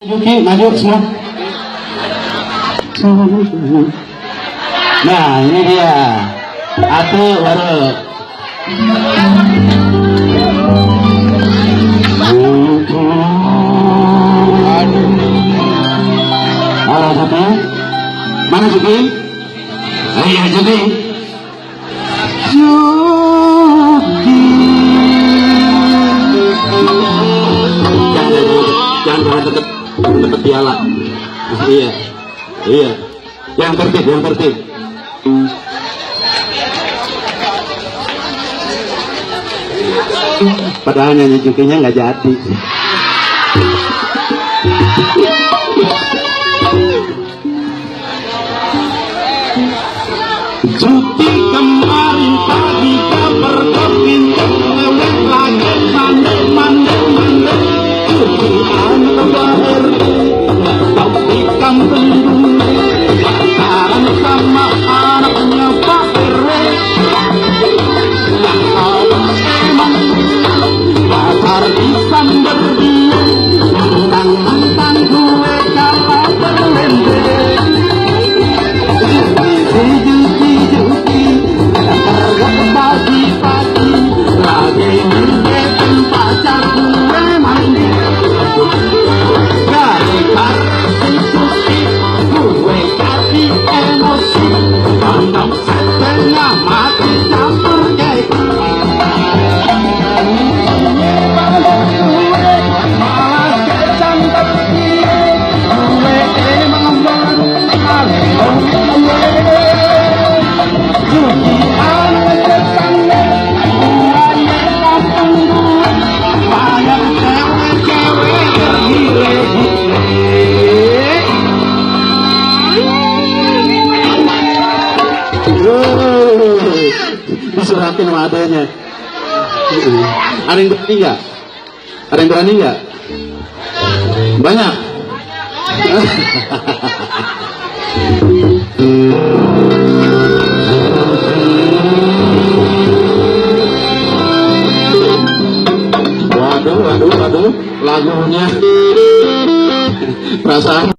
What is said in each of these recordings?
Oke, maju semua. Nah, ini dia. Atu baru. Halo, Juki. Mana Juki? Iya, Juki. Jangan deket piala. Iya, iya. Yang tertib, yang tertib. Padahal nyanyi Jukinya nggak jadi. Juki kemarin pagi kabar kepintar lewat langit mandek. Juki anak lahir tapi kampung pacaran sama anaknya Pak RW. Pasar disamber dia mantan gue kalah berlendeh. Juki tergak pagi-pagi lagi ngedekin pacar gue mandi. Gara-gara si Juki gue kasih emosi, kondom setengah mati campur kayak disuratin sama adanya. Ada yang berani nggak? Ada yang berani nggak? Banyak. Waduh, lagunya perasaan.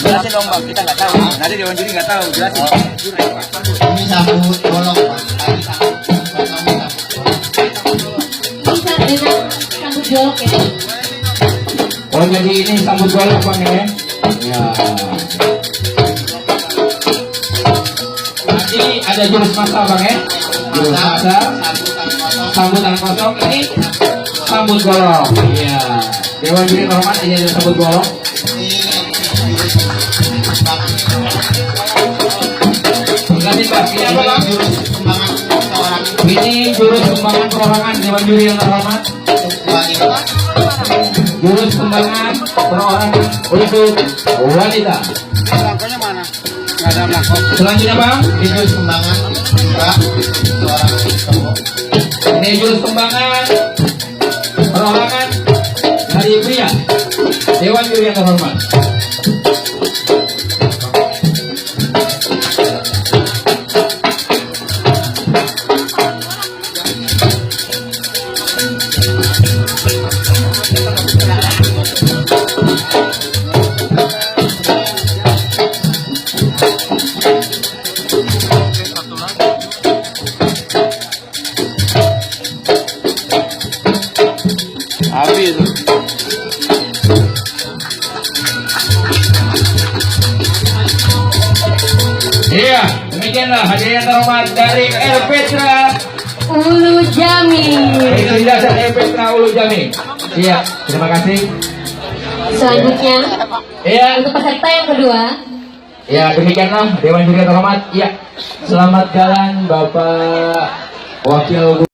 Jelasin dong Bang, kita nggak tahu. Nanti Dewan Juri nggak tahu, jelasin. Ini sambut bolong Pak. Bisa dengan sambut golok ya. Oh jadi ini sambut bolong Bang ya? Ya. Nanti ada jurus masak Bang ya? Jurus masak, sambutan kosong ini sambut golong. Iya. Dewan Juri Hormat ini ada sambut golong. Ganti Pak, ini apa Bang? Ini jurus sumbangan perorangan Dewan Juri yang terhormat. jurus kembangan perorangan untuk wanita. Belangkonya mana? Nggak ada belangko. Selanjutnya bang, Jurus kembangan juga seorang cowok. ini jurus kembangan perorangan dari pria. Dewan juri yang terhormat. Habis itu. Iya, demikianlah hadiah yang terhormat dari R. Petra. Ulu Jami. Itu jasa R. Petra Ulu Jami. Iya, terima kasih. Selanjutnya Iya, untuk peserta yang kedua. ya demikianlah Dewan Juri yang terhormat. Iya, selamat jalan Bapak Wakil